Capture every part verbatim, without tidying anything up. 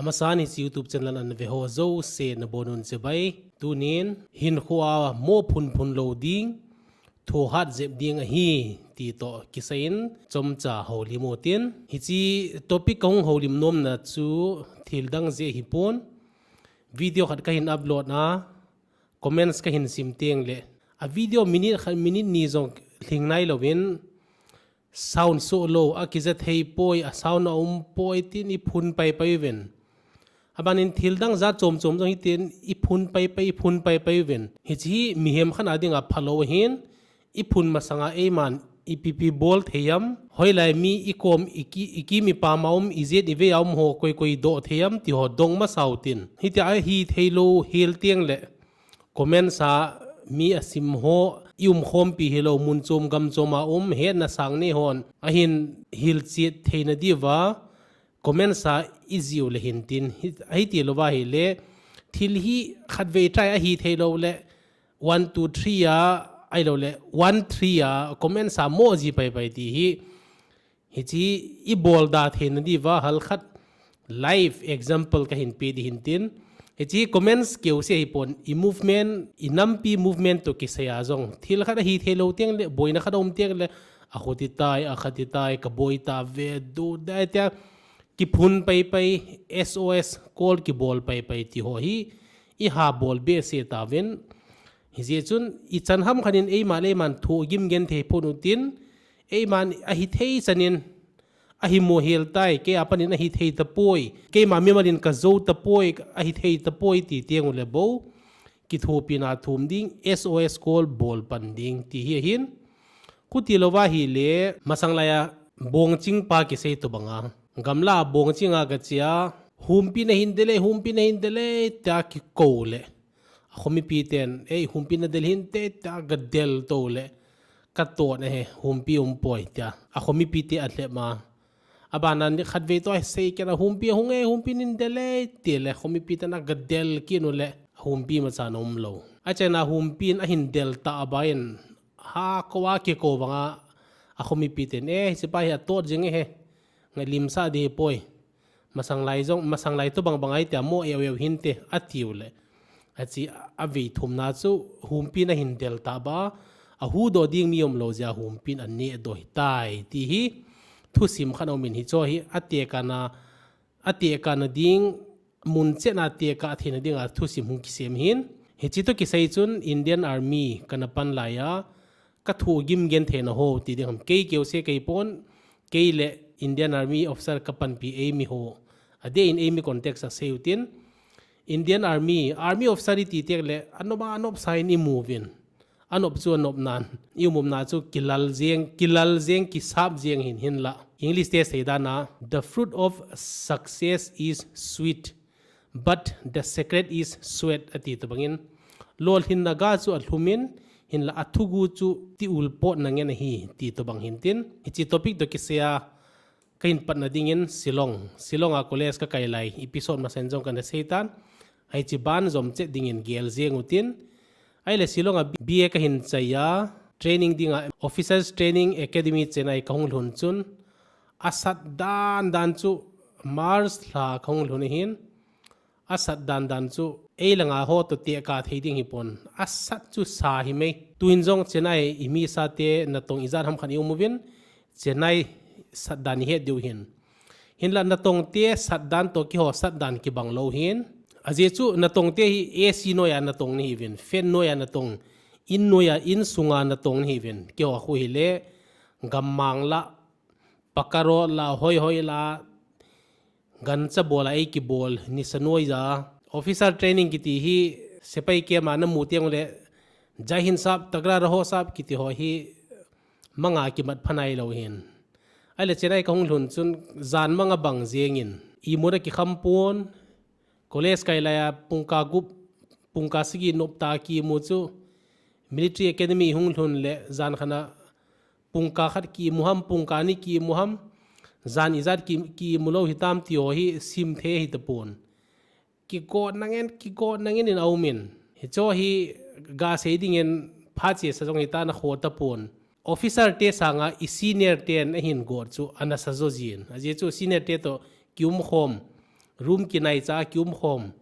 Masan hiche YouTube channel ana ve ho jouse nabonun chibai. Tunin hinkhoa mo phunphun lou ding, thohat jep ding ahi, ti toh kisaiin chomcha houlim utin. Hiche topic kahung houlim nomna chu thildang jeh ahipon, video khat kahin upload a, comments kahin sim tengle, a video minute khat, minute ni jong lhing nailouvin, sound soh lou, akija thei poi, a sound aumpoi tin iphun paipai uvin. Abanin thildang jat chomchom jong hitin iphun paipai, iphun paipai uvin. Hiche hi mihem khat a dinga phalou ahin, iphun masanga eiman ipipi bol thei ham, hoilai mi ikom, iki, ikim ipam a um, ijet ivei a um ho koi koi doh thei ham, ti ho dong masa utin. Hitia ahithei lou hel tengle, comments a mi asim ho, iumkhompi hilou, mun chom gam chom a um, hetna sang nei hon ahin hilchet theina diuva comments a ijih ule hintin, hiti louva ahile, thil hi khatvei try ahithei loule, one two three a, ahiloule one three a comments a mo ji paipai ti hi, hiche ibol da theina diuva halkhat live example kahin pe ding hintin. Hiche comments keuse ahipon, imovement, inampi movement toh kisai a jong thil khat ahithei lou tengle, boina khat aum tengle, akhuti tai, akhati tai, kaboi tave, du dai tia kiphun paipai, S O S call kibol paipai ti ho hi ihabol behseh tauvin. Hijeh chun ichan ham khat in eiman eiman thohgim genthei phot utin, eiman ahithei chanin, ahimo hel tai, kei a panin ahithei tapoi, keima mimal in kajou tapoi, ahithei tapoi ti tengule bou kithopina thum ding, S O S call bol pan ding ti hi ahin. Khuti louva ahile, masang laiya bongching pa kisei tobanga, gamla a bongching a gache a, humpi nahin del e, humpi nahin del e, tia kikou le, akhomipi ten, ei, humpi nadel hinte, tia gadel toule, katot ahi, humpi umpoi, tia akhomipi te alhep ma. Abana ni khatvei toh asei kit a, humpi ahung e, humpi neidel e, tile, akhomipi ten agadel kit ule, humpi imacha aumlou. Achaina humpin ahin del tah a ban, hakou a kikou vanga, akhomipi ten, e, hichepa hi atot jing ahi, ngalimsah ding ahipoi. Masang lai jong, masang lai tobang bang ahi tia mo eu eu hinte, atiu le, ache, avei thumna chu humpin ahin del tah ba, ahuhdoh ding mi umlou jeh a humpin anehdoh ahitai, ti hi thusim khat aumin, hicheho hi atekahna, atekahna ding, mun chetna tekah theina dinga thusim hung kisem ahin. Hiche toh kisai chun Indian Army kana pan laiya, kathohgim gentheina ho ti ding ham, kei keuse kahipon, kei le Indian Army officer kapanpi eimi ho, adeh in eimi context a sei utin. Indian Army, Army officer iti tengle, anop a anopsa in imuvin. Anop chu anop nan, iumumna chu kilal jeng, kilal jeng, kisap jeng ahin, hinla English te seidan a, the fruit of success is sweet, but the secret is sweat, ati tobangin, lolhinna ga chu alhumin, hinla athugu chu tiulpotna ngen ahi, ti tobang hintin. Hiche topic toh kisaiya kahin patna dingin Shillong, Shillong a college kakai lai episode masan jong kana seitan, hiche ban jomchet dingin gel jeng utin. Ahile Shillong a B A kahin chaiya, training dinga Officers Training Academy Chennai kahung lhun chun, asat dandan chu March lha kahung lhun ahin, asat dandan chu eilanga ho toh tekah thei ding hipon, asat chu sa himai. Tuhin jong Chennai imisa te natong ijat ham khat ium uvin, Chennai satdan ihet diu ahin. Hinla natong te satdan toh keiho satdan kibang lou ahin. Ajeh chu natong te hi A C noiya natong nahiuvin, fan noiya natong, in noiya, in sunga natong nahiuvin. Keiho khu hile, gammang la, pakaro la, hoihoi la, gancha bol a eikibol, nisa noiya. Officer training kiti hi, sepai camp a namu teng ule, Jai Hind Sahab, Tagra Raho Sahab kiti ho hi, manga kimat pha nailou ahin. Ahile Chennai kahung lhun chun, jan manga bang jengin, imut a kikham pon, college kai laiya pungkah gup, pungkah sagi noptah a kiimu chu, military academy hung lhun le, jan khat a pungkah khat kiimu ham, pungkah ni kiimu ham, jan ijat ki, kiimu lou hitam ti ho hi simthei ahitapon. Kigotna ngen, kigotna ngen in aumin. Hicheho hi gasei dingin phat chesa jong hitan akhoh tapon. Officer te sanga i senior ten ahin got chu anasa jo jin. Ajeh chu senior te toh kiumkhom, Room kinai cha kium khom.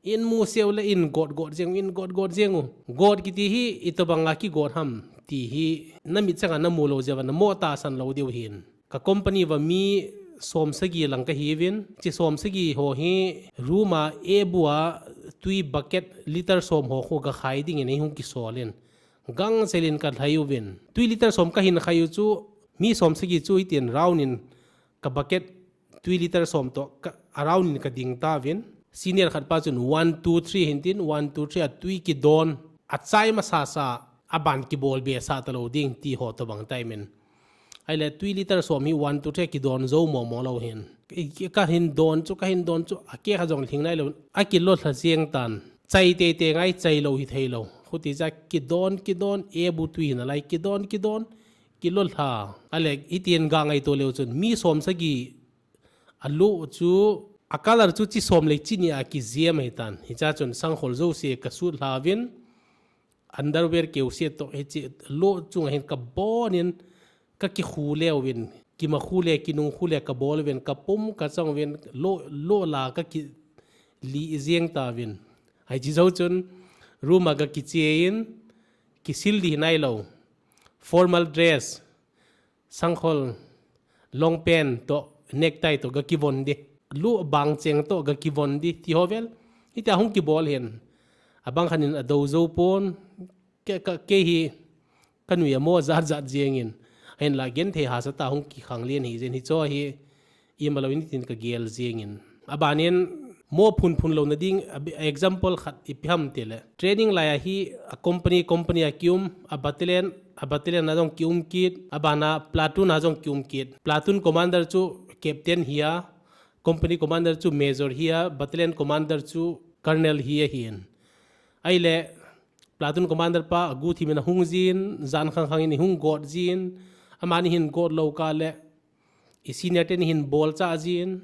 In mu seu le in got got jeng, in got got jeng u. Got kiti hi itobang a kigot ham ti hi namit chang a namu lou jeh uva namo tahsan lou diu hin. Ka company uva mi som sagi lang kahiuvin, chi som sagi ho hi room a ebu a tui bucket liter som ho khu gakhai dingin eihung kisolin. Gangselin kalhai uvin. Tui liter som kahin khai u chu mi som sagi chu hitin round in ka bucket tui liter som toh ka, a round in kading tauvin. Senior khat pa chun one, two, three hintin, one, two, three a tui kidon. Achai masasa, aban kibol behsah talou ding ti ho tobang tah in. Ahile tui liter som hi one, two, three kidon jou momo lou hin. Kahin don chu, kahin don chu, akeh kha jong lhing nailou. Akilolha jeng tan. Chai teitei ngai, chai lou hithei lou. Khuti cha kidon, kidon, ebu tui hinalai, kidon, kidon, kilolha. Ahile, hitin ga ngaito leu chun, mi som sagi alu chu, a color chu chi som le chi ni a kijem ahitan. Hicha chun sangkhol jouse kasut lhauvin, underwear keuse toh hichi lu chunga hin kabonin, kakikhu leuvin, kimakhu le, kinungkhu le kabol uvin, kapum kachang uvin, lu, lu la kakili jeng tauvin. Hichi jou chun, room a kakichen, kisil ding nailou. Formal dress, sangkhol, long pant toh, necktie toh, gakivon ding. Lu bangcheng toh, gakivon ding. Ti ho vel. Hitia hung kibol hin. Abang khat in adou jou pon. Kei, ka, kei hi, kanui amo jat jat jengin. Ahinla genthei hahsa tah hung kikhang len hi jeng hicho hi. Imalou in tin kagel jengin. Abanin mo phunphun louna ding, a, example khat ipi ham tile. Training lai a hi a company, company a kium, a battalion, a battalion a jong kium kit, abana platoon a jong kium kit. Platoon commander chu captain hi a, company commander chu major hi a, battalion commander chu colonel hi ahin. Ahile, platoon commander pa aguhthim in ahung jin, jan khang khang in ihung got jin, amani hin got lou kah le, i senior te ni hin bolcha jin,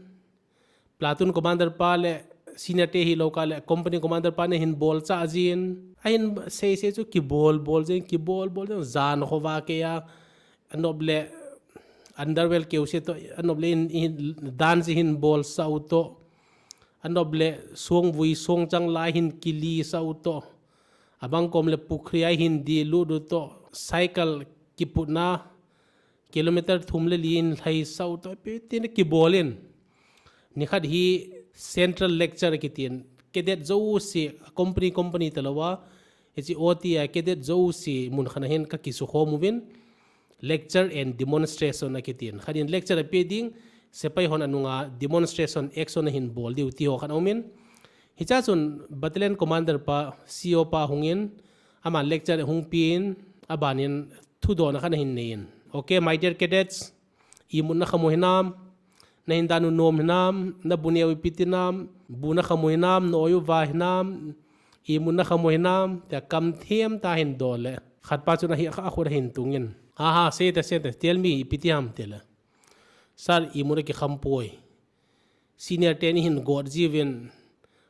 platoon commander pa le senior te hilou kah le company commander pa ni hin bolcha jin. Ahin seisei chu kibol bol jeng, kibol bol jeng, jan khovah kei a, anop le underwear keuse toh, anop le in, in dan ji hin bolsa u toh, anop le songvui songchang lai hin kilisa u toh, abang kom le pukhri a hin dilut u toh, cycle kiputna, kilometer thum le li in lhaisa u toh, ipi tina kibolin. Nikhat hi central lecture kitin, cadet jouse, company, company talou a, hichi O T a cadet jouse, mun khat a hin kakisukhom uvin, lecture and demonstration akitin. Khat in lecture ape ding, sepai hon anunga demonstration action ahin bol diu ti ho khat aumin. Hicha chun battalion commander pa, C O pa hungin, aman lecture ahung pen, abanin thudon khat ahin neiyin. Okay, my dear cadets, imut nakhamu hinam, nahin dan u nom hinam, nabu neo ipi ti nam, bu nakhamu hinam, na-oi uva hinam, imut nakhamu hinam, tia kamthem tah hin dol le. Khat pa chun ahi, akhut ahin tungin. Ha ha, seita, seita, tell me, ipi ti ham tile. Sir, imut akikham poi. Senior te ni hin got jiuvin,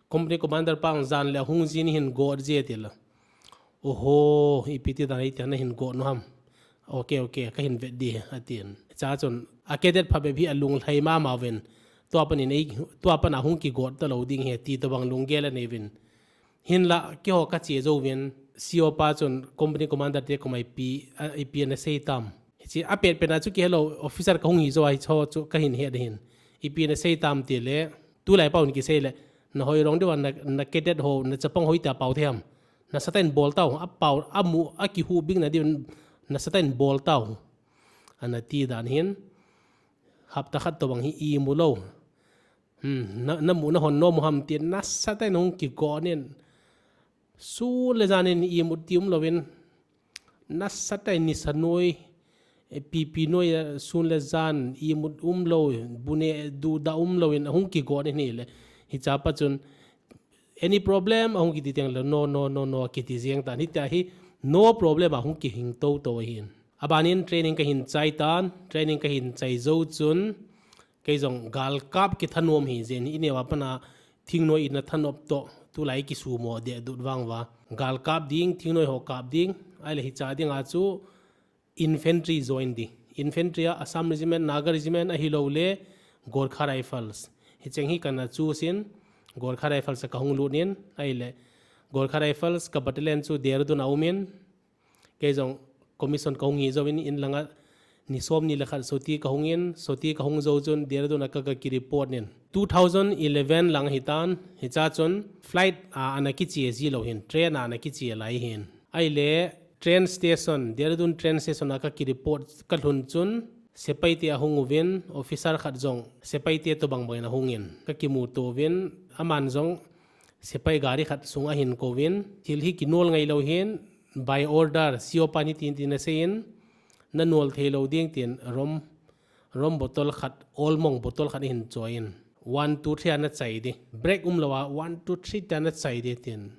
company commander pa jan le hung ji ni hin got ji tile. Oho, ipi ti dan hitia nahin got nu ham. Okay, okay, kahin vet ding, atin. Hicha chun, a cadet phabep hi alunglhai mama uvin. Tua panin ei, tua pana hung kigot talou ding ahi, ti tobang lunggel anei uvin. Hinla, keiho kache jouvin, C O pa chun company commander te koma ipi, a, ipi ana sei tam. Hichi apet pet na chu kihelou, officer kahung hi jou a hicho chu kahin het ahin. Ipi ana sei tam tile, tulai pau in kisei le, nahoi rong diu a na, na cadet ho, na chapang ho itia pau thei ham. Nasatah in bol tau, apau, amu, akihuhbing na diu, nasatah in bol tau. Ana ti dan hin, hapta khat tobang hi imu lou. Hmm, na, namu nahon nom u ham tin, nasatah in hung kigon in. Sun le jan in imut ti umlouvin, nasatah in nisa noi, eh, pipi noi, eh, sun le jan, imut umlou, bu ne duda umlouvin, ahung kigon in ahile. Hicha pa chun, any problem, ahung kiti teng le, no, no, no, no, kiti jeng tan. Hitia hi, no problem, ahung kihing toto ahin. Abanin training kahin chai tan, training kahin chai jou chun, kei jong galkap kithanom hi jeng, ineo a pana thingnoi in nathanop toh, tulai kisumo deh dut vang uva. Galkap ding, thingnoi ho kap ding, ahile hicha dinga chu infantry join ding. Infantry a Assam Regiment, Naga Regiment, ahilou le Gorkha Rifles. Hicheng hi kana chu sin, Gorkha Rifles a kahung lut in, ahile, Gorkha Rifles ka battalion chu Dehradun a um in, kei jong commission kahung hi jouvin in langa ni som ni le khat soti kahung in, soti kahung jou chun Dehradun a ka, ka ki report in. Two thousand eleven lang hitan, hicha chun flight a ana kiche ji lou hin, train a ana kiche lai hin. Ahile, train station, Dehradun train station a ka ki report ka lhun chun, sepai te ahung uvin, officer khat jong, sepai te tobang bang in ahung in, ka kimuto uvin, aman jong, sepai gari khat sung ahin kouvin, thil hi kinol ngai lou hin, by order, C O pan hitin tin asei in, na nol thei lou ding tin, rom, rom bottle khat, olmong bottle khat ahin choi in, one, two, three ana chai di. Break um lou a, one, two, three te ana chai di tin.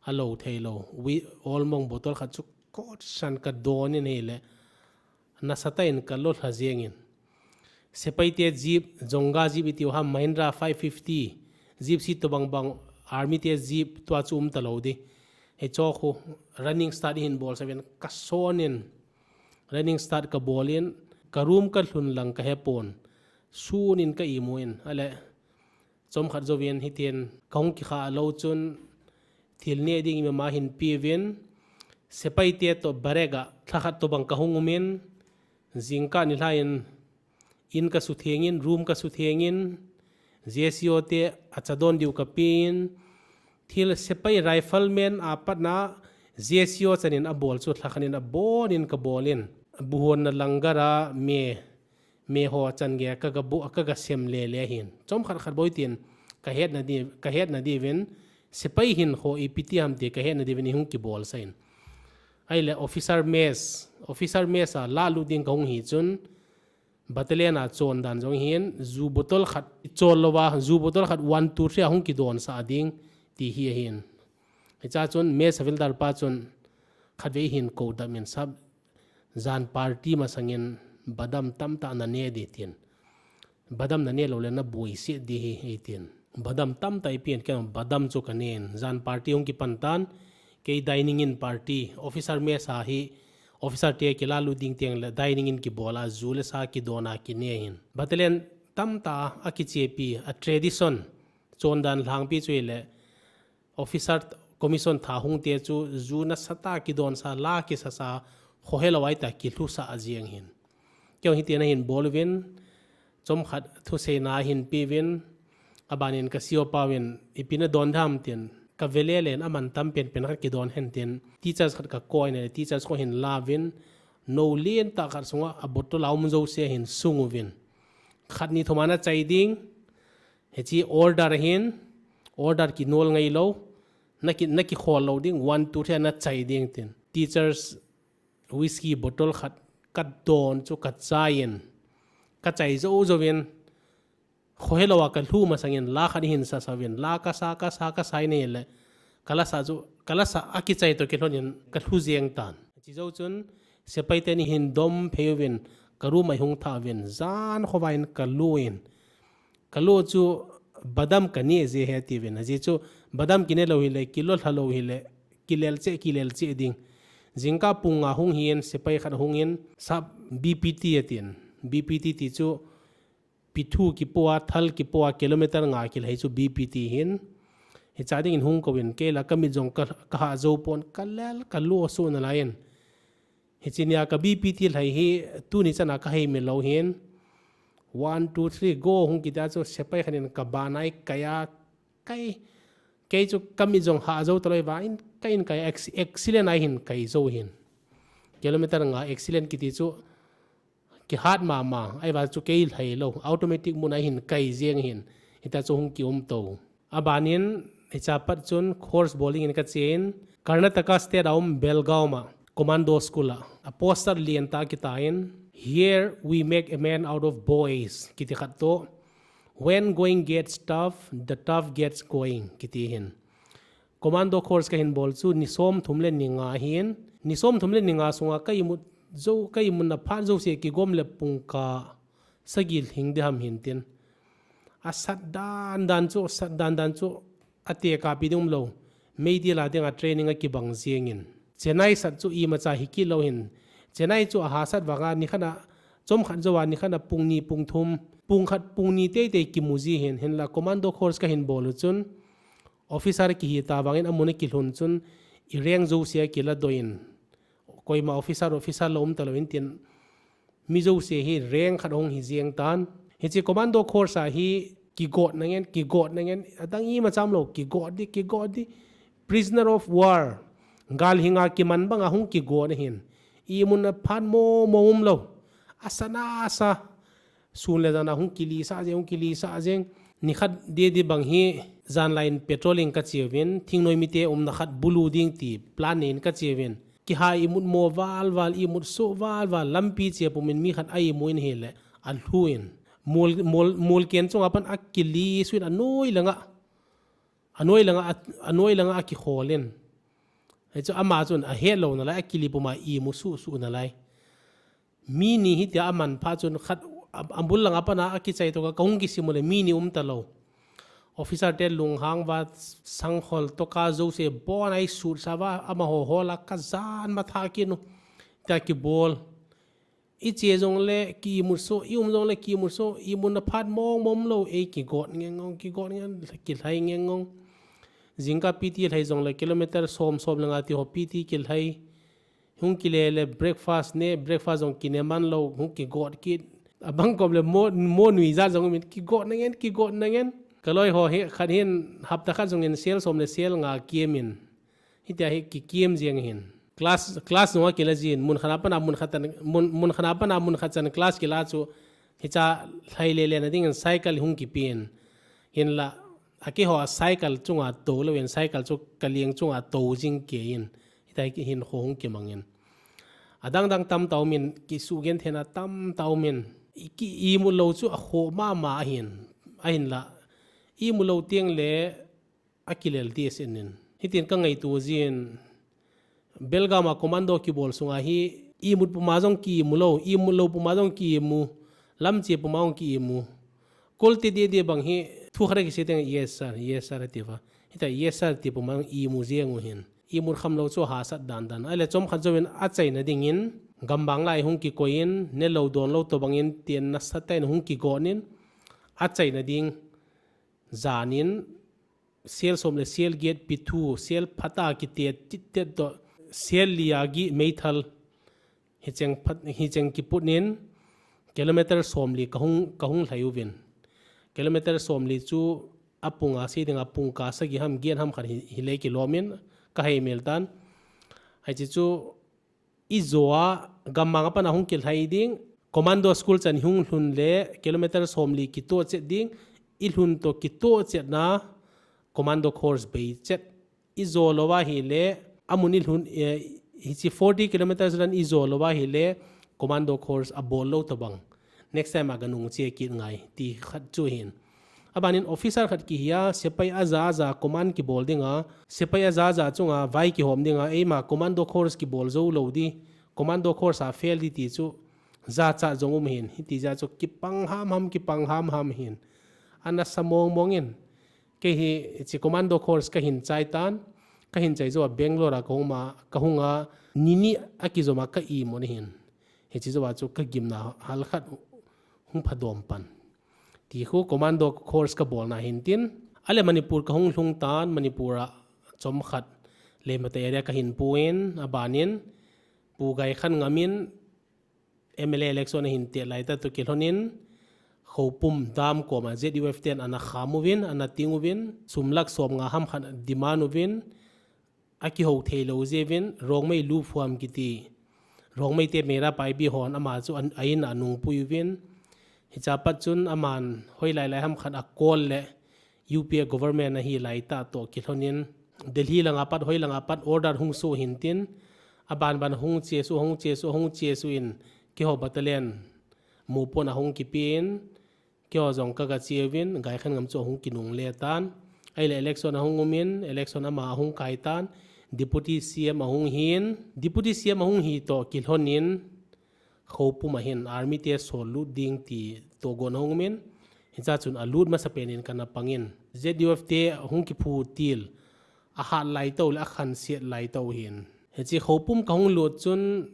Alou thei lou. Wi, olmong bottle khat chu kotsan ka don in ahile. Nasatah in ka lo lha jeng in. Sepai te jeep, Jongga jeep i tiu ham, Mahindra five fifty, jeep si tobang bang, army te jeep tua chu um ta lou di. Hicho khu running start i hin bol sah uvin ka son in, running start ka bol in, ka room ka lhun lang ka he pon. Sun in ka imu in, ahile, chomkhat jouvin hitin, ka hung kikha lou chun, thil neh ding ima ma hin pe uvin, sepai te toh barrack a, lha khat tobang ka hung um in, jingkah nilhah in, in ka sutheng in, room ka sutheng in, J C O te acha don diu ka pe in, thil sepai rifleman a patna J C O chan in abol chu lha khat in abon in ka bol in, buhonna langar a me, me ho chan gei a ka ga bu, ka ga sem le le hin. Chomkhat khat bou tin ka hetna di, ka hetna diuvin, sepai hinkho ipi ti ham ti ka hetna diuvin i hung kibol sah in. Ahile officer mess, officer mess a la lut ding ka hung hi chun, battalion a chon dan jong hin, ju bottle khat, chon lou a, ju bottle khat one, two, three a hung kidon sah ding, ti hi ahin. Hicha chun, mess havildar pa chun, khatvei hin kou dam in sap, jan party masang in, badam tamtah na ne di tin. Badam na ne lou le na boi se di hi, ei tin. Badam tamtah i pe in, kei badam chu ka ne in, jan party hung kipan tan, kei dining in party, officer mess a hi, officer te kila lut ding teng le dining in kibol a, ju le sa kidon a kine hin. Battalion tamtah a kichepi, a tradition, chondan lhangpi chu hile, officer commission tha hung te chu ju nasatah kidon sa, la kisa sa, khohelou a ita kilhu sa a jeng hin. Kei hiti na hin bol uvin, chomkhat thuseina hin pe uvin, aban in ka C O pa uvin, ipi na don tham tin, ka vele len aman tam pen pen khat kidon hen tin, teachers khat ka koi na, teachers ko hin la uvin, nou lentah khat sunga a bottle a um jouse hin sung uvin. Khat ni thum a na chai ding, hichi order hin, order kinol ngai lou, na ki, na kikhol lou ding, one, two, three a na chai ding tin. Teachers whisky bottle khat ka don chu ka chai in, ka chai jou jou in, khohelou a ka lhu masang in, la khat hin sa sa uvin, la ka sa, ka sa, ka sa in ahile, ka la sa chu, ka la sa a kichai toh kilhon in, ka lhu jeng tan. Chi jou chun, sepai teni hin dom phei uvin, ka room a hung tha uvin, jan khovah in ka lu in, ka lu chu badam ka ne je he ti uvin, ajeh chu badam kine lou hile, kilo lha lou hile, kilel che, kilel che ding. Jingkah pung nga hung hin, sepai khat hung in, sap B P T atin. B P T ti chu, Pithu kipo a, Thal kipo a, kilometer nga kilhai chu B P T hin. Hicha ding in hung kou in, kei la ka mit jong ka, ka ha jou pon, ka lel, ka lu su na lai in. Hichi nia ka B P T lhai hi, tuni chana ka hei mi lou hin. One, two, three, go hung kiti a chu sepai khat in ka ban a i kai a, kai, kei chu ka mit jong ha jou talou va in, kai in kai acc-, accident a hin kai jou hin. Kilometer nga accident kiti chu kihat mama, ahivang chu kei lhai lou, automatic mun a hin kai jeng hin, hita chu hung ki um to. Aban in, hicha pat chun course bol ding in ka che in, Karnataka state a um Belgaum a, commando school a, a poster lien tah kitan, "Here we make a man out of boys," kiti khat toh, "When going gets tough, the tough gets going," kiti hin. Commando course ka hin bol chu ni som thum le ni nga hin, ni som thum le ni nga sunga ka imut jou, ka imut na phat jouse kigom le pung ka sagi lhing di ham hin tin. A sat dan dan chu, sat dan dan chu, a te ka pi ding um lou. Meidil a ding a training a kibang jeng in. Chennai sat chu imacha hi kit lou hin. Chennai chu a ha sat vang a ni khat a, chom khat jou a ni khat a pung ni pung thum, pung khat pung ni teitei kimu ji hin, hinla commando course kahin bol u chun, officer kihi ta vangin amun a kilhun chun, i rank jouse akiladoh in, koima officer, officer la um talou in tin, mi jouse hi rank khat ahung hi jeng tan. Hiche commando course a hi kigot nangen, kigot nangen, adang ima cham lou, kigot di, kigot di. Prisoner of war, gal hinga kiman banga hung kigot ahin. Imun a phat mo mo um lou. Asa na asa. Sun le jan a hung kilisah jeng, hung kilisah jeng. Nikhat didi bang hi jan lai in patrolling kache uvin, thingnoi mite umna khat bulu ding ti plan nei in kache uvin. Kihai imut mo val val, imut soh val val, lampi che pum in mi khat a imu in ahile, alhu in. Mol, mol, mol ken chunga pan akilisuh in anoi langa, anoi langa, a, anoi langa akikhol in. Hichu ama chun ahet lou nalai, akili puma imu suh suh nalai. Mi ni hitia aman phat chun khat, a, abul langa pana akichai toh ka, kahung kisim u le mi ni um talou. Officer te lunghang uva, sangkhol toh ka jouse bon a isut sa uva, amaho hol a kajan matha kit u. Tia kibol. Iche jongle kiimut soh, i um jongle kiimut soh, imun a phat mong mong lou, ei kigot ngeng ngong, kigot ngeng, kilhai ngeng ngong. Jingkah P T lhai jongle kilometer som, som le nga ti ho P T kilhai. Hung kile le breakfast ne, breakfast jong kine man lou, hung kigot kit. Abang kom le mo, mo nuijat jong um in, kigot nangen, kigot nangen. Kaloi ho hi, khat hin, hapta khat jong in sel som le sel nga kiam in. Hitia hi kikiam jeng hin. Class, class nunga kila jin, mun khat a pana, mun khat chan, mun, mun khat a pana, mun khat chan class kila chu, hicha lhai le le na dingin cycle hung kipen. Hinla, akiho a cycle chunga tou louvin, cycle chu kaleng chunga tou jing kei in. Hitia hi hinkho hung kimang in. Adang dang tamtah um in, kisugentheina tamtah um in. I ki imu lou chu akhoh mama ahin. Ahinla, imu lou teng le, akilel dehset in. Hitin kangaito jin, Belgaum a commando kibol sunga hi, imut puma jong kiimu lou, imut lou puma jong kiimu, lamche puma jong kiimu. Kolte didi bang hi, thu khat a kisei teng, "Yes, sir, yes, sir," ati uva. Hitia, "Yes, sir," ti puma jong imu jeng u hin. Imut kham lou chu hahsat dan dan. Ahile chomkhat jouvin achaina dingin, gambang lai hung kikoi in, nelou donlou tobang in, tin nasatah in hung kigon in, achaina ding, jan in, sel som le sel get pithu, sel phat a kitet, tit tet toh, sel li a gih meithal, hicheng phat, hicheng kiput in, kilometer som li kahung, kahung lhai uvin. Kilometer som li chu apung a sei dinga pung ka sagi ham, get ham khat hi, hile kilom in, kahei mel tan. Hiche chu, ijo a, gammang a pana hung kilhai ding, commando school chan hung lhun le, kilometer som li kitoh chet ding, ilhun toh kitoh chetna, commando course bei chet. Ijo lou ahile, amun ilhun, eh, hiche forty kilometers dan ijo lou ahile, commando course abol lou tobang. Next time a ganung che kit ngai, ti khat chu hin. Abanin officer khat kihi a, sepai aja aja command kibol dinga, sepai aja aja chunga vai kihom dinga, eima commando course kibol jou lou di, commando course a fail di ti chu, jachat jong um hin, hiti jeh a chu kipang ham ham, kipang ham ham hin. Ana sa mong mong in, kei hi hiche commando course kahin chai tan, kahin chai jou a Bangalore a kahung ma, kahung a, ni ni akijom a ka imu na hin. Hiche jou a chu kagimna hal khat hung phadom pan. Ti khu commando course kabolna hin tin. Ahile Manipur kahung lhung tan, Manipur a chomkhat Leimatai area kahin pui in, abanin, Pu Gaikhanngam in, M L A election ahin tet laitah toh kilhon in, Khoupum dam koma Z U F ten ana kham uvin, ana ting uvin, sum lakh som nga ham khat demand uvin, akihou thei lou jeh uvin, Rongmei luphuam kiti, Rongmeite Meira Paibi hon ama chu an, a in a nungpui uvin, hiche a pat chun aman hoilai lai ham khat a call le U P A government ahi laitah toh kilhon in, Delhi langa pat, hoi langa pat order hung soh hin tin, aban ban hung chesuh, hung chesuh, hung chesuh in, keiho battalion mopon ahung kipe in, keiho jong kagache uvin, Gaikhanngam chu ahung kinungle tan. Ahile election ahung um in, election ama ahung kai tan, Deputy C M ahung hin, Deputy C M ahung hi toh kilhon in, Khoupum a hin army te sol lut ding ti tohgon ahung um in, hiche a chun alut masapen in kana pang in, Z U F te hung kiphu til, ahat laitah u le akhanset laitah u hin. Hiche Khoupum kahung lut chun,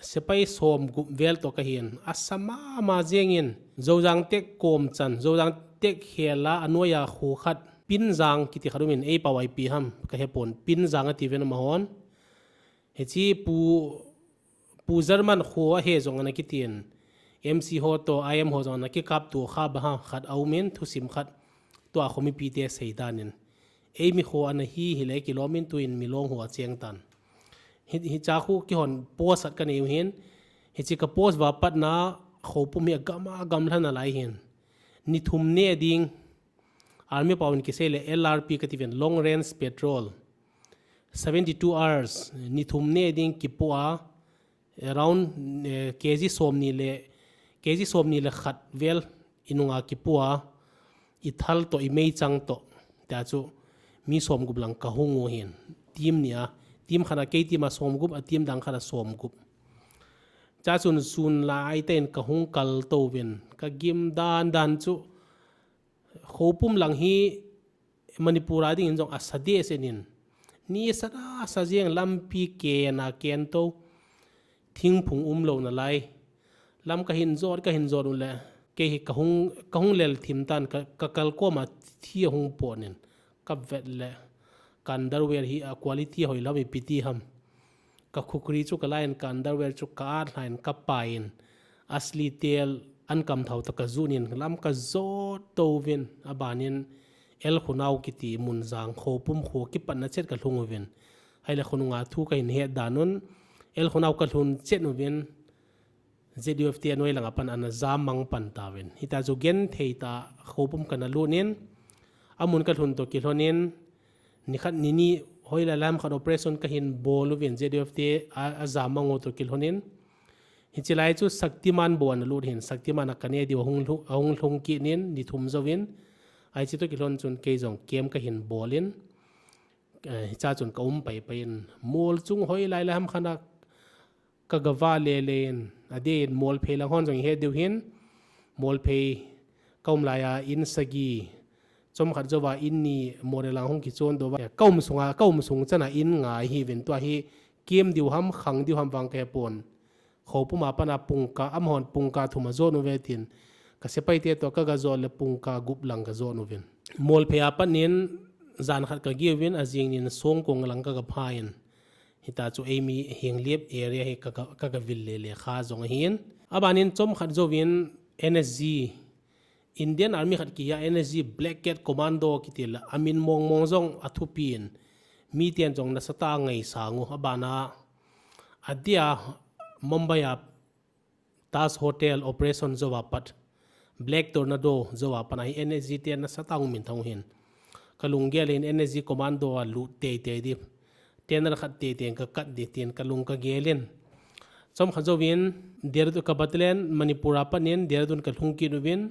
sepai som gup vel toh kahin, asa mama jengin, Zojang tek kom chan, Zojang tek hela anoiya kho khat, Pinjang kiti khat umin, ei pao ipi ham, kahepon, Pinjang ati ven amahon. Hiche Pu, Pu German kho ahe jong ana kitin, M C ho toh, I M ho jong ana kikap to kha ba ha, khat aumin, thusim khat, tua kho mipite seidanin. Eimi kho ana hi, hile kilomin tuin Milong ho acheng tan. Hi, hicha khu kihon post khat kanei uhin. Hiche ka post uva patna Khoupum hi agam agam lhon alai hin. Ni thum ne ding. Army paovin kisei le L R P kati ven, long range patrol. Seventy two hours, ni thum ne ding kipoh a, around, eh, K G somni le, K G somni le khat vel inunga kipoh a, ithal toh, imeichang toh. Tia chu, mi somgup lang kahung u hin. Team nia, team khat a kei team a somgup, a team dang khat a somgup. Chachun sun lai tah in kahung kal touvin, kagim dan dan chu, Khoupum lang hi Manipur a dingin jong asa deh senin. Ni asa da asa jeng, lampi kena ken to. Thingphung umlou nalai. Lam kahin jot, kahin jot ule. Kei hi kahung, kahung lel thim tan ka, kakal koma thi ahung ponin. Kavet le. Ka underwear hi a quality hoilou ipi ti ham. Ka khukri chu kalai in, ka underwear chu ka at lhai in, kapaiyin, asli tel an kamthau toh kajunin, lam kajot touvin, abanin L Khonao kiti mun jang Khoupum kho kipatna chet kalhung uvin. Ahile khonunga thu kahin het dan un, L Khonao kalhun chet uvin, Z U F te anoi langa pan ana jam mang pan tauvin. Hita chu genthei tah a Khoupum kana lut in, amun kalhun toh kilhonin, nikhat nini hoilai lam khat operation kahin bol uvin, Z U F te a, ajam mang u toh kilhonin. Hiche lai chu Shaktiman bou ana lut hin, Shaktiman a kanei diu ahung lhu-, ahung lhung kit in, ni thum jouvin. Ahi, hiche toh kilhon chun kei jong camp kahin bol in, eh, hicha chun ka um pai pai in, mol chung hoilai lam khat a kagava le le in, adeh in Molphei lang hon jong ihet diu hin, Molphei kaum laiya in sagi, chomkhat jouva in ni, Moreh lang hung kichon doh uva, kaum sunga, kaum sung chana in nga ahiuvin, tua hi kem diu ham, khang diu ham vang kahepon. Khoupum a pat a pungkah, amahon pungkah thum ajon uve tin, ka sepaite toh kaga jot le pungkah gup lang kajon uvin. Molphei a pat in jan khat kageh uvin, ajing in Songkong lang kaga pha in. Hita chu eimi Henglep area hi ka, ka, kaga vil le le kha jong ahin. Abanin chomkhat jouvin N S G, Indian Army khat kihi a, N S G Black Cat Commando kiti le, amin mong mong jong athupi in, miten jong nasatah a ngaisang u, abana, adeh a Mumbai a Taj Hotel operation jouva pat, Black Tornado jouva pat ahi, N S G te nasatah a hung min thang u hin. Kalunggel in N S G Commando a lut tei tei di. Tenor khat tei tei in kakat di tin kalung kagel in. Chomkhat jouvin, Dehradun ka battalion, Manipur a pat in, Dehradun kalhung kit uvin.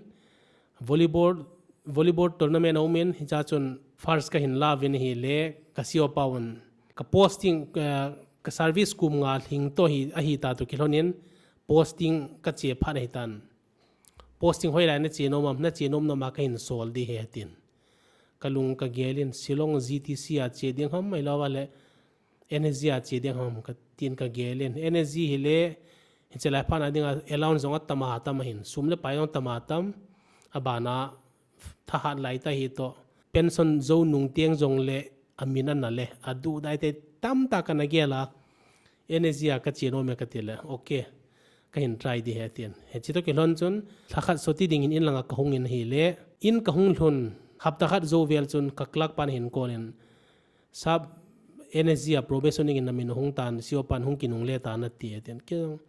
Volleyball, volleyball tournament aumin, hicha chun first kahin la uvin ahile, ka C O pa'n, ka posting, eh, ka service kum nga lhing toh hi, ahita toh kilhonin, posting kache phat ahitan. Posting hoilai nache nom am, nache nom nom a kahin sol di ahi tin. Kalung kagel in, Shillong G T C a che ding ham, ahilouva le N S G a che ding ham, katin kagel in. N S G hile, hiche lai phat a dinga allowance jong atam atam ahin. Sum le pai jong atam atam. Abana, thahat lai tah hi toh. Pension jou nung teng jongle, amin ana le, aduh dai tei tamtah kana gel a. N S G a kache nom e kati le, okay. Kahin try di ahi tin. Hiche toh kilhon chun, lha khat soti dingin in langa kahung in ahile, in kahung lhun, hapta khat jou vel chun ka clerk pan ahin call in, Sir, N S G a probation dingin namin ahung tan, C O pan hung kinungle tan ati ahi tin. Kei jong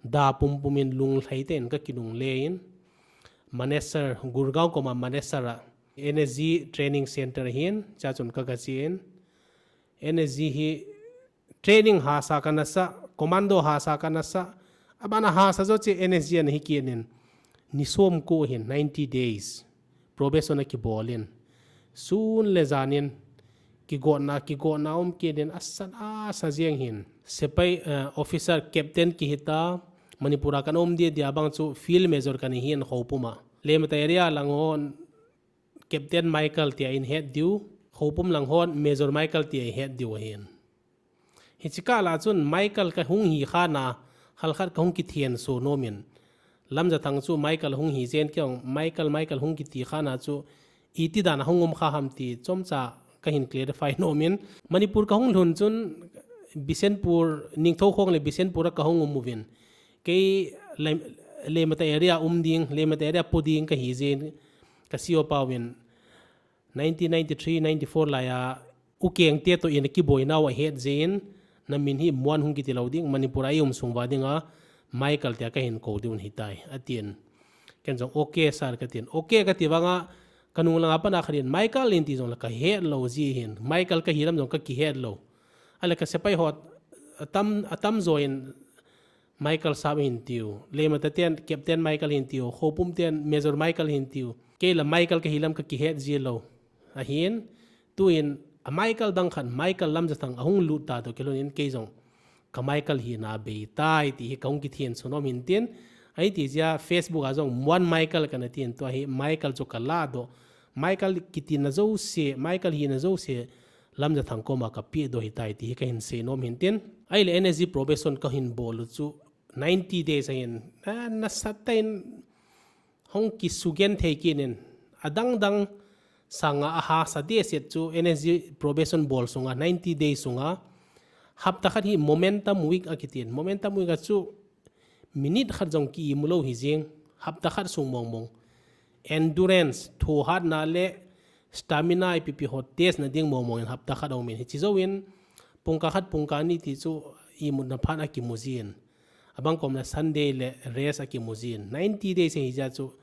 da pumpum in lunglhai tah in kakinungle in, Manesar, Gurgaon koma Manesar a, N S G training center ahin, hicha chun kaga che in, N S G hi training hahsa kana sa, commando hahsa kana sa, abana hahsa jou cheh N S G ana hi kit in, ni som ko hin, ninety days, probation akibol in, sun le jan in, kigotna, kigotna um kit in, asa, asa jeng hin. Sepai, eh, officer captain kihi ta, Manipur a kana um dia dia bang chu field major kana hi in Khoupum a. Lemata area lang hon, Captain Michael tia in het diu, Khoupum lang hon Major Michael tia in het diu ahin. Hiche kah lah chun Michael kahung hi khan a, Khalkhat kahung kithen so nomin. Lamjathang chu Michael hung hi jen kei jong Michael, Michael hung kiti kha na chu iti dan a hung um kha ham ti chomcha kahin clarify nomin. Manipur kahung lhun chun Bishnupur, Ningthoukhong le Bishnupur a kahung um uvin. Kei Lem-, Lemata area um ding, Lemata area po ding kahi jen ka C O pa uvin. Nineteen ninety-three ninety-four lai a, u keng te to in a kiboina u ahet jin, na min hi Muan hung kiti lou ding, Manipur a i um sung va ding a, Michael tia kahin kou diu ahi tai, atin. Ken jong, "Okay, sir," katin. "Okay," kati vang a, kanung langa pana khatin, "Michael in," ti jong la kahet lou ji hin. Michael kahi lam jong kakihet lou. Ahile ka sepai ho, atam, atam jo in, Michael sir hin tiu, Lemata ten Captain Michael hin tiu, Khoupum ten Major Michael hin tiu. Kei la Michael kahi lam kakihet ji lou. Ahin, tuin a Michael dang khat, Michael Lamjathang ahung lut ta to kilhon in kei jong ka Michael hina bei tai ti hi kahung kithen so nom hin tin. Ahi ti jia Facebook a jong Muan Michael kana tin tua hi Michael chu kala do. Michael kiti na jouse, Michael hina jouse, Lamjathang koma kapeh do hitai ti hi kahin sei nom hin tin. Ahile N S G probation kahin bol u chu ninety days ahin, a, nasatah in hung kisugenthei kit in. Adang dang sanga ahahsa dehset chu N S G probation bol sunga ninety days sunga hapta khat hi momentum week akitin. Momentum week a chu minute khat jong ki-imu lou hi jing, hapta khat sung mong mong. Endurance, thohhatna le stamina ipi pi ho test na ding mong mong in hapta khat aumin. Hichi jouvin, pungkah khat, pungkah ni ti chu imutna phat akimu jin. Abang kom le Sunday le rest akimu jin. Ninety days hi jia chu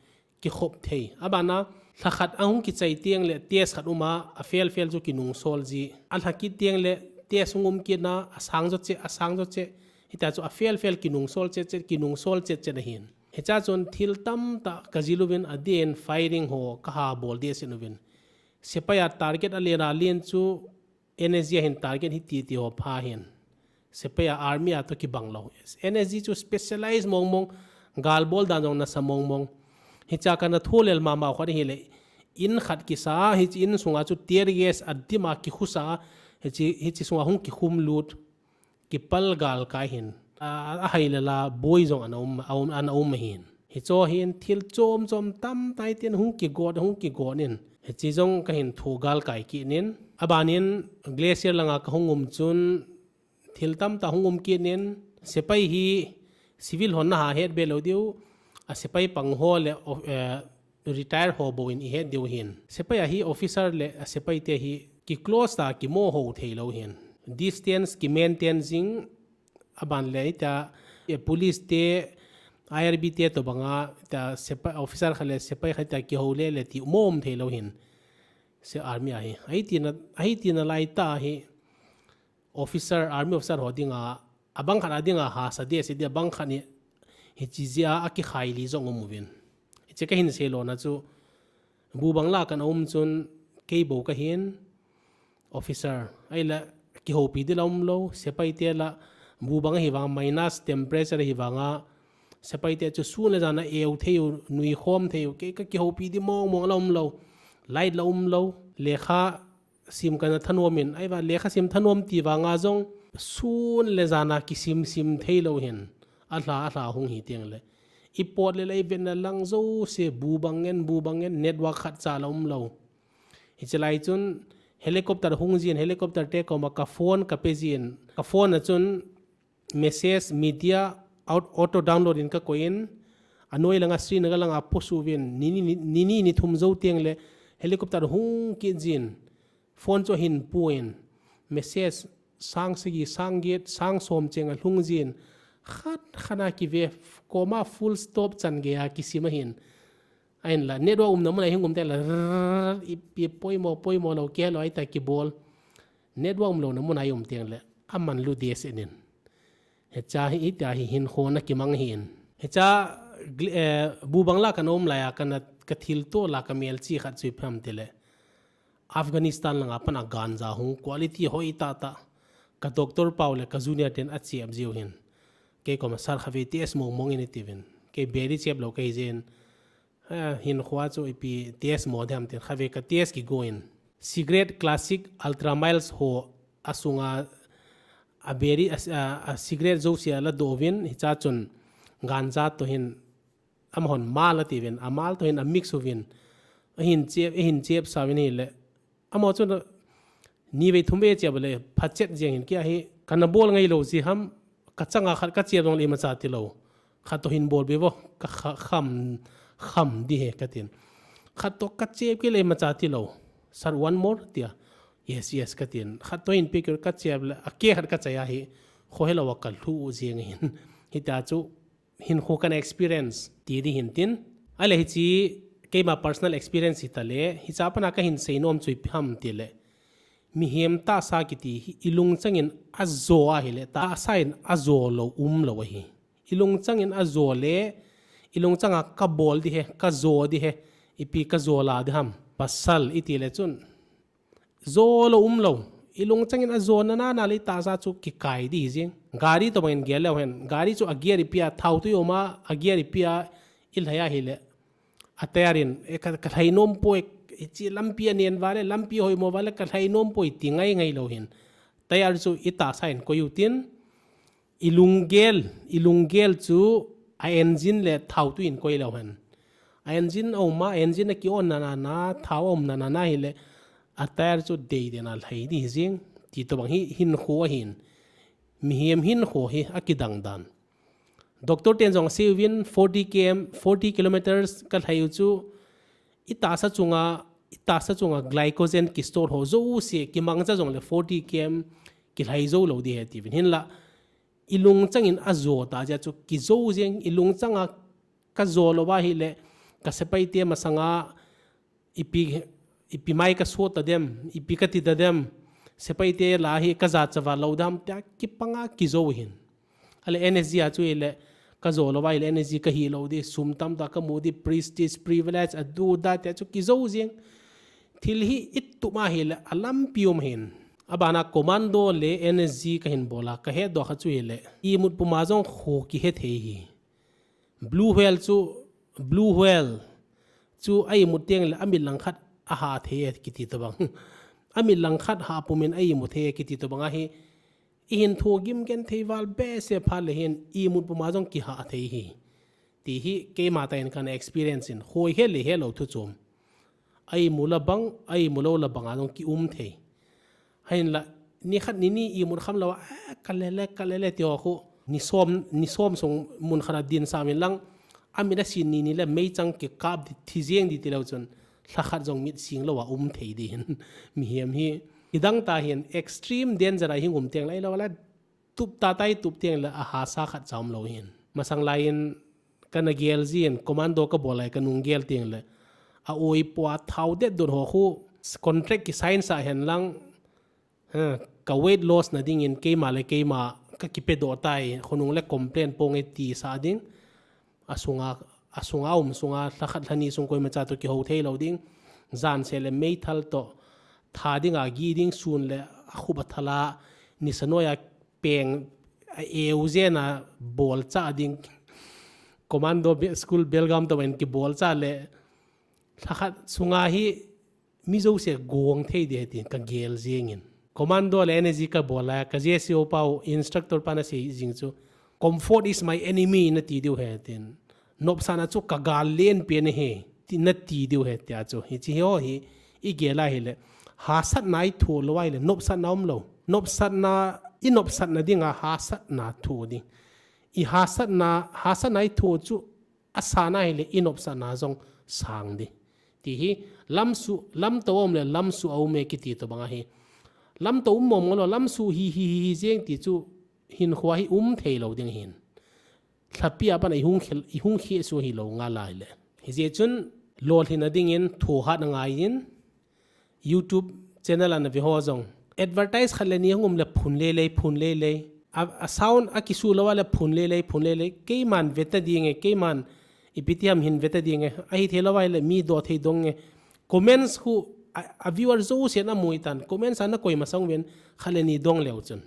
kikhop thei. Abana, lha khat ahung kichai teng le test khat uma, a fail fail chu kinungsol ji. A lha kit teng le test hung um kit na, asang jo che, asang jo che. Hita chu a fail fail kinungsol chet chet, kinungsol chet chet ahin. Hicha chun thil tamtah kajil uvin adin firing ho kaha bol dehset uvin. Sepai a target alen alen chu N S G a hin target hi titi ho pha hin. Sepai a army a to kibang lou. N S G chu specialize mong mong, gal bol dan jong nasa mong mong. Hicha kana tholel mama khat hile in khat kisa, hichi in sunga chu tear gas adim a kikhusa, hichi, hichi sunga hung kikhum lut. Kipal galkai hin. A, ahai le la boi jong ana um, a um, ana um ahin. Hicho hin thil chom chom tamtah tin hung kigot, hung kigot in. Hichi jong kahin thu galkai kit in. Abanin Glacier langa kahung um chun thil tamtah hung um kit in. Sepai hi civil hon naha het be lou diu. A sepai pang ho le, eh, retire ho bou in ihet diu hin. Sepai a hi officer le a sepai te hi ki close ta kimo ho thei lou hin. Distance ki maintain jing aban le ita, eh, police te, I R B te to banga ta sepai officer khat le sepai khat ta kihou le le ti mom thei lou hin. Se army a hi. Ahi tina, ahi tina lai ta hi. Officer, army officer ho dinga, abang khat a dinga hahsa dehset dia, abang khat ni hichi jia akikhai li jong um uvin. Hichi kahin sei lona chu, bu bang la kana um chun, kei bou kahin, officer. Ahile, kihoupi di la um lou, sepai te la, bu bang hi vang minus temperature hi vanga, sepai te chu sun le jan a eu thei u, nui khom thei u, kei kakihoupi di mong mong la um lou, light la um lou, lekha, sim kana thanom in, ahivang lekha sim thanom ti vanga jong, sun le jan a kisim sim thei lou hin, a lha, a lha hung hi teng le. I pot le la i vetna lang jouse bu bang ngen, bu bang ngen, network khat cha la um lou. Hichi lai chun, helicopter hung jin, helicopter te koma ka phone ka pe jin, ka phone a chun, message, media, out, auto download in ka koi in, anoi langa Srinagar langa post uvin, ni, ni, ni, ni, ni thum jou teng le helicopter hung kit jin, phone chu ahin pu in, message sang sagi, sang get, sang som cheng alhung jin, khat khat a kive, comma full stop chan gei a kisim ahin. Ahin la, network umna mun a hung um teng le, rrrr, i, i poimo, poimo lou kei lou ahi ta kibol. Network um louna mun a i um teng le, aman lu dehset in. Hicha hi, hitia hi hinkho na kimang hi in. Hicha, gl-, eh, bu bang la kana um lai a, kana, ka thil to la ka melchih khat chu ipi ham ti le. Afghanistan langa pana ganja hung quality hoi tah tah. Ka doctor pau le ka junior ten achep jiu hin. Kei koma sir khatvei test mong mong in iti uvin. Kei beri chep lou kahi jin. Eh, hinkho chu ipi test mo dem tin khatvei ka test kigo in. Cigarette classic ultra mild ho asunga a beri a, a, a cigarette jouse a la doh uvin, hicha chun ganja toh hin amahon mal ati uvin, a mal toh hin a mix uvin, ahin chep, ahin chep sa uvin ahile. Amaho chun ni vei thum vei chep le phat chet jeng hin kei a hi kana bol ngai lou ji ham, ka changa khat ka chep jong le imacha ti lou. Khat toh hin bol be vo, ka kha-, kham, kham di he ka tin. Khat toh ka chep kei le imacha ti lou. Sir, one more tia. Yes, yes ka tin. Khat toh hin pe kei ka chep le, a ke khat ka chai a hi. Kho he lou a ka lhu jeng hin. Hitia chu hinkho kana experience ti di hin tin. Ahile hiche keima personal experience hita le, hicha pana ka hin sei nom chu ipi ham ti le. Mihem tahsa kiti hi i lungchang in a jo ahile, tahsa in a jo lou um lou ahi. I lungchang in a jo le, i lungchang a ka bol di he, ka jo di he, ipi ka jo la di ham. Pasal i ti le chun. Jo lou um lou. I lungchang in a jo na na na le i tahsa chu kikai di hi jing. Gari tobang in gel leu hen. Gari chu a gear ipi a, thao tui um a, a gear ipi a, i lhai ahile. A tyre in, e ka, ka lhai nom poi, hiche lampi a nen vale, lampi hoi mo vale, ka lhai nom poi ti ngai ngai lou hin. Tyre chu i tahsa in koi u tin, i lunggel, i lunggel chu a engine le thao tui in koi leu hen. A engine a um a, engine a ki on na na na, thao a um na na na hile, a tyre chu dei den a lhai di hi jing, ti tobang hi hinkho ahin. Mihem hinkho hi a kidang dan. Doctor ten jong a sei uvin forty K M, forty kilometers ka lhai u chu i tahsa chunga, i tahsa chunga glycogen ki store ho jouse kimangcha jong le forty K M ki lhai jou lou di he ti uvin hinla i lungchang in a jo ta jeh chu ki jo jeng i lungchang a ka jo lou va hile ka sepai te masanga ipi, ipi mai ka sot ta dem, ipi ka ti ta dem, sepai te la hi ka ja chava lou dam, tia kipanga ki jo hin. Ale N S G a chu ile, ka jo lou va ile N S G ka hi lou di, sum tamtah ka mu di, prestige, privilege, a du da, tia chu ki jo jing. Thil hi i tup ma hile, a lampi um hin. A bana commando le N S G ka hin bol a, ka het doh kha chu ile. Imut puma jong kho ki he thei hi. Blue whale chu, blue whale chu a imut teng le a mit langkhat a ha thei e kiti tobang. A mit langkhat ha pumin a imut thei e kiti tobang ahi. I hin thu gim gen thei val behseh phat le hin imut puma jong ki ha thei hi. Ti hi keima tah in kana experience in hoi he le he lou thu chom. A imu la bang, a imu lou la bang a jong ki um thei. Hinla, ni khat ni ni imut kham lou a, "Eh, ka le le, ka le le," ti ho khu, ni som, ni som sung mun khat a din sa min lang, a mit a sin ni ni le meichang ki kap di, thi jeng di ti lou chun, lha khat jong mit sing lou a um thei di hin, mihem hi. Kidang tah hin, extreme danger a hing um teng le, lou le, tup ta tai tup teng le a hasa khat cha um lou hin. Masang lai in kana gel jin, commando ka bol lai ka nung gel teng le. A oi pua thao det dot ho khu contract ki sign sa hen lang, ha, ka weight loss na ding in keima le keima ka kipe doh tai, khonung le complain pong e ti sa ding. A sunga, a sunga um sunga, lha khat lha ni sung koima cha toh ki ho thei lou ding. Jan se le meithal toh, tha ding a gi ding sun le, a khup a thala, ni sa noi a peng, a eu jen a bol cha ding. Commando be-, school belgam toh en ki bol cha le, lha khat sunga hi, mi jouse gong thei di he tin ka gel jeng in. Commando le N S G ka bol a, ka J C O pau instructor pa na sei jing chu, "Comfort is my enemy," na ti diu he tin. Nopsahna chu ka gal len pen ahi, ti na ti diu he tia chu. Hichi ho hi, i gel a hile. Hasatna i thu lou a hile, nopsahna um lou. Nopsahna, i nopsahna ding a hasatna thu ding. I hasatna, hasatna i thu chu, a sana hile i nopsahna jong sang di. Ti hi, lamsuh, lamto a um le, lamsuh a um e kiti tobang ahi. Lamto um mong mong lou, lamsuh hi, hi, hi, hi jeng ti chu, hinkho hi um thei lou ding hin. Lhapi a pan a i hung khel, i hung khel suh hi lou ngal a hile. Hijeh chun, lolhin a ding in, thu hat a ngai in, YouTube channel a na ve ho jong. Advertise khat le ni hung um le phun lei lei, phun lei lei. A, a sound a kisu lou a le phun lei lei, phun lei lei. Keiman ve ta ding e, keiman ipi ti ham hin ve ta ding e. Ahi thei lou a le mi doh thei dong e. Comments khu a, a viewer jouse na mu i tan. Comments a na koi masang ven khat le ni dong leu chun.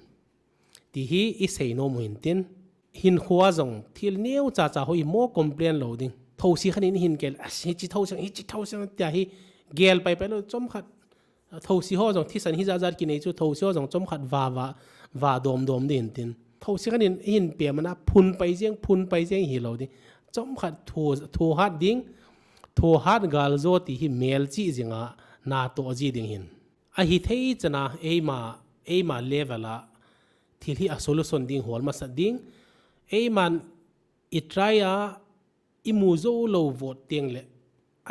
Ti hi i sei nom u hin tin. Hinkho a jong thil neo cha cha ho i mo complain lou ding. Thosi khat in hin gel, "Ah, hichi thosi, hichi thosi," tia hi gel pai pai lou chom khat. Thosi ho jong thisan hi jat jat ki nei chu thosi ho jong chom khat va va. vadom dom ding hin tin. Thou si khan in, hin pe mana phun pai jeng, phun pai jeng hi lo ding. Chom khat thu, thu hat ding, thu hat gal jo ti hi mel chi jinga na to ji ding hin. A hi thei chana eima, eima level a thil hi a solution ding hol masa ding. Eiman i try a i mu zo lo vot teng le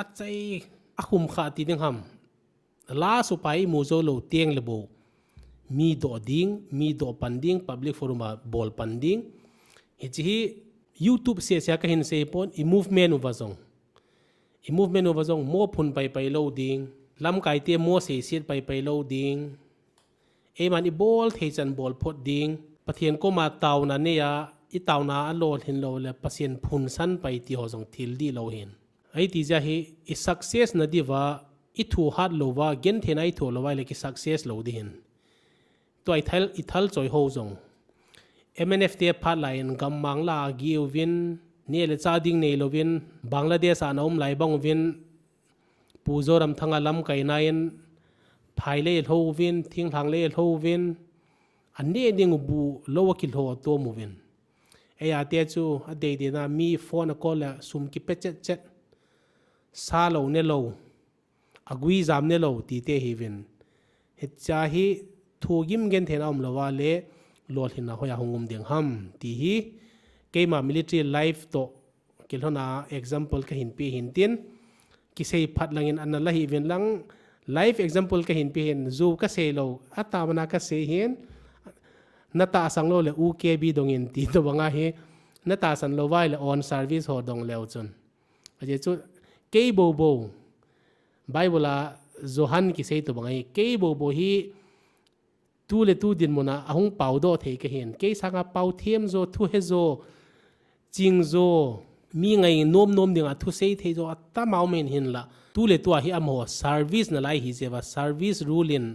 a chai a khum kha ti ding ham. La su pai i mu zo lo teng le bo. Mi do ding, mi do pan ding, public forum a bol pan ding. Hi chi hi YouTube se se ka hin sei pon i movement uva zong. I movement uva zong mo phun pai pai lo ding. Lamkai te mo sei siet pai pai lo ding. Eiman i bol thei chan bol phot ding. Pathian koma tauna nei a, i tauna a lo hin lo le Pathian phun san pai ti ho zong thil di lo hin. Ai ti ja hi i success na di va, i thu hat lo va, gen thei na i thu lo va le ki success lo di hin. Tua i thal, i thal choi ho zong. M N F te phat lai in gam mang la a gi uvin, ne le cha ding nei lo vin, Bangladesh a na um lai bang uvin, Pu Zoramthanga lamkaina in phai lei lho uvin, thinglhang lei lho uvin, a ne ding u bu lo a kilho a tom uvin. Ei a te chu a dei dei na mi phone a call le sum kipe chet chet. Sa lo ne lo, a gui jam ne lo ti te hi vin. Hi cha hi thu gim gen thei na um lo va le lol hin na hoi a hung um ding ham ti hi. Keima military life to kilhona example ka hin pi hin tin, kisei phat langin ana la hi vin lang, life example ka hin pi hin, zu ka sei lo, a ta mana ka sei hin, na ta sang lo le U K B dongin ti to banga hi, na ta san lo vai le on service ho dong leu chun. A je chu, kei bo bo, Bible a Johan kisei to banga hi, kei bo bo hi, tu le tu din muna a hung pau do thei ka hin. Kei sanga pau thiam zo, thu he zo, ching zo, mi ngai nom nom dinga thu sei thei zo, a ta mau men hin la. Tu le tu a hi a mo service na lai hi je va, service rule in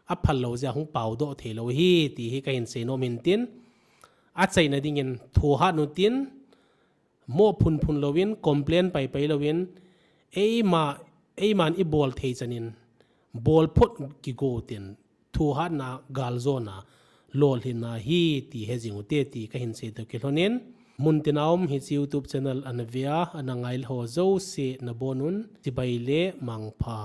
a phal lo je a hung pau do thei lo hi, ti hi ka hin sei nom hin tin. A chai na dingin thu ha nu tin, mo phun phun lo in, complain pai pai lo in, eima, eiman i bol thei chanin, bol phot ki go tin, thu hat na gal zo na, lol hin na hi ti he jing u te ti ka hin sei to kilhonin, mun tin a um hi chi YouTube channel ana via, ana ngai ho zo se na bon un, chibai le mangpha.